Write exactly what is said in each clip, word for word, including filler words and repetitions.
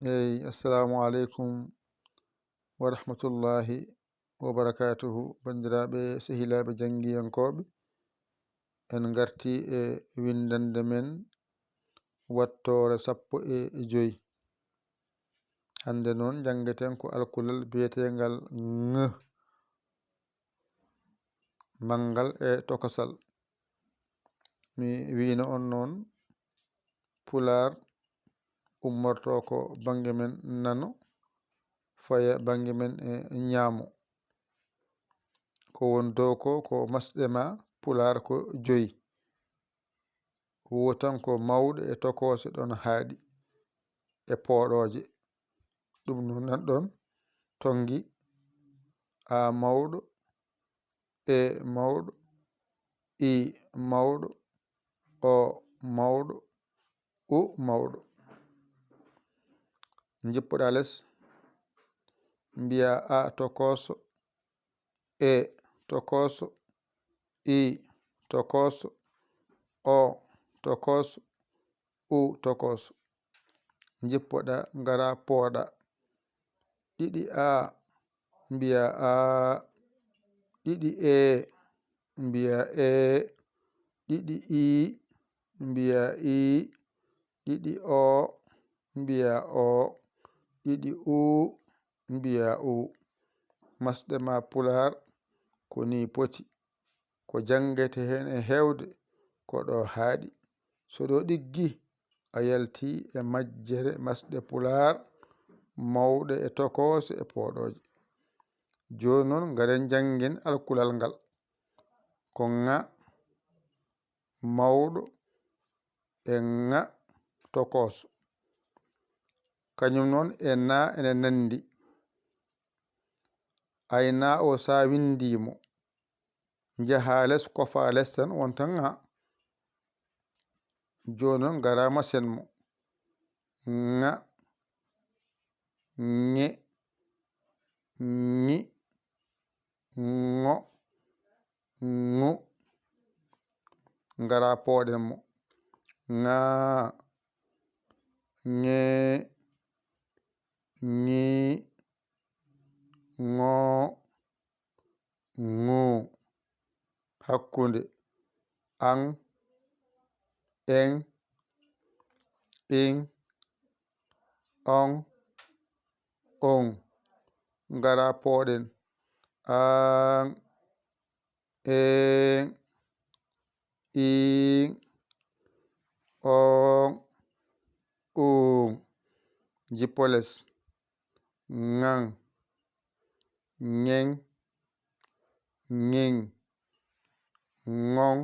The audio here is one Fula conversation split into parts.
Eyi, assalamu aleykum wa rahmatullahi wa barakatuhu. Banndiraaɓe, sehilaaɓe janngiyankooɓe, en ngartii e winndannde men wattoore sappo e joy. Hannde noon, njanngeten ko alkulal biyeteengal ŋ, manngal e tokosal. Mi wiino on noon, Pulaar ummorto ko bannge men nano, faya bannge men e ñaamo. Ko won dow ko, ko masɗe ma Pulaar ko joyi. Wootan ko mawɗe e tokoose ɗon haaɗi e pooɗooje. Ɗum noon nan ɗon tonngi A mawɗo, E mawɗo, I mawɗo, O mawɗo, U mawɗo. Njippoɗa les, mbiya A tokooso, E tokooso, I tokooso, O tokooso, U tokooso. Njippoɗa, ngara pooɗa. Ɗiɗi A, mbiya A. Ɗiɗi E, mbiya E. Ɗiɗi I, mbiya I. Ɗiɗi O, mbiya O. Ɗiɗi U, mbiya U. Masɗe ma Pulaar ko nii poti. Ko janngete heen e heewde, ko ɗo haaɗi. So ɗo ɗiggi, a yalti e majjere masɗe Pulaar, mawɗe e tokoose e pooɗooje. Jooni noon, ngaren njanngen alkulal ngal. Ko ŋa mawɗo e ŋa tokooso. Kañum noon e na ene nanndi. Ay na o, so a winndii mo, njaha les, kofa les tan, wonta ŋa. Jooni noon, ngara masen mo. Ŋa, ŋe, ŋi, ŋo, ŋu. Ngara pooɗen mo. Ŋa, ŋe, ŋi, ŋo, ŋu. Hakkunde. Aŋ, eŋ, iŋ, oŋ, oŋ. Ngara pooɗen. Aŋ, eŋ, iŋ, oŋ, uŋ. Jippo les. Ŋaŋ, ŋeŋ, ŋiŋ, ŋoŋ,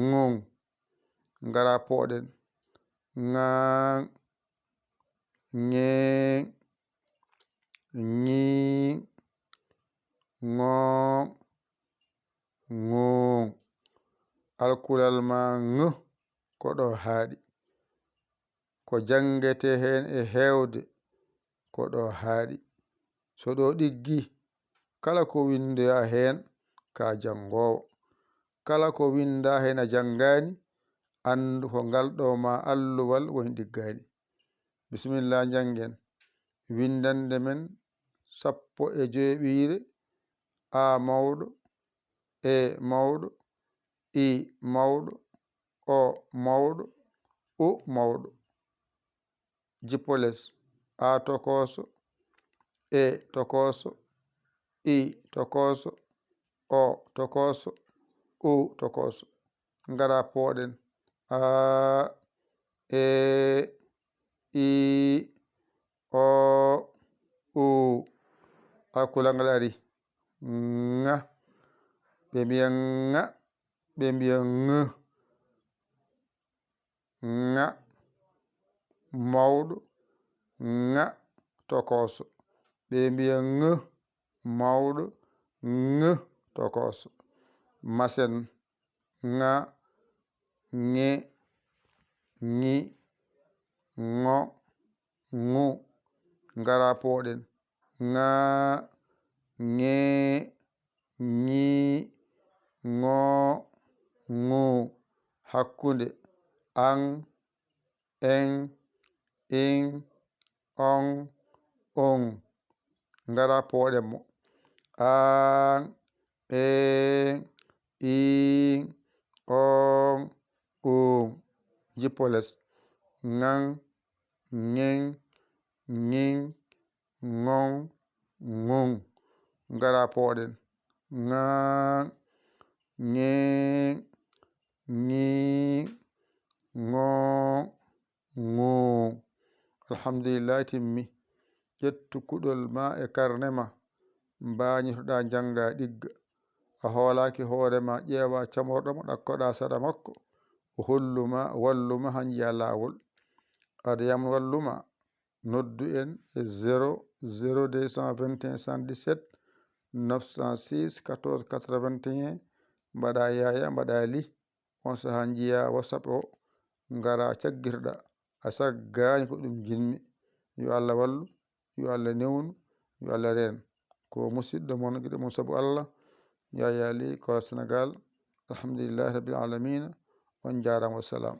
ŋuŋ. Ngara pooɗen. Ŋaaŋ, ŋeeŋ, ŋiiŋ, ŋooŋ, ŋuuŋ. Alkulal ma ŋ ko ɗo haaɗi. Ko janngetee heen e heewde, ko ɗo haaɗi. So ɗo ɗiggi, kala ko winndaa heen, ka janngoowo. Kala ko winndaa heen a janngaani, anndu ko ngal ɗo ma alluwal woni ɗiggaani. Bisimilla, njanngen. Winndannde men sappo e joyɓiire, A mawɗo, E mawɗo, I mawɗo, O mawɗo, U mawɗo. Jippo les. A tokooso, E tokooso, I tokooso, O tokooso, U tokooso. Ngara pooɗen. A, E, I, O, U. Alkulal ngal ari. Ŋa. Ɓe mbiya ŋa. Ɓe mbiya ŋ. Ŋa mawɗo, ŋa tokooso. Ɓe mbiya ŋ mawɗo, ŋ tokooso. Masen. Ŋa, ŋe, ŋi, ŋo, ŋu. Ngara pooɗen. Ŋa, ŋe, ŋi, ŋo, ŋu. Hakkunde. Aŋ, eŋ, in, on, un. Ngara pooɗen mo. Aan, een, iin, oon, uun. Jippo les. Ŋan, ŋen, ŋin, ŋon, ŋun. Ngara pooɗen. Ŋaan, ŋeen, ŋiin, ŋoon, ŋuun. Alhamdulillahi, timmi. Ƴettu kuɗol ma e karne ma, mbaañitoɗaa, njanngaa, ɗigga. A hoolaaki hoore ma, ƴeewaa camorɗo mo, ɗakkoɗaa saɗa makko. O hollu ma, wallu ma haa njiyaa laawol. Aɗa yam wallu ma, noddu en e zéro zéro deux cent vingt et un soixante-dix-sept neuf cent six quatorze quatre-vingt-un, mbaɗa yaaya, mbaɗa li. On sahaa njiyaa WhatsApp o, ngara caggitoɗaa. A saggaani, ko ɗum njiɗmi. Yo Allah wallu, yo Allah newnu, yo Allah reen. Ko musiɗɗo mon, giɗo mon sabu Allah, Yaya Ly, Kora Senegal. Alhamdulillahi Rabbil Alamina. On njaaraama, wassalam.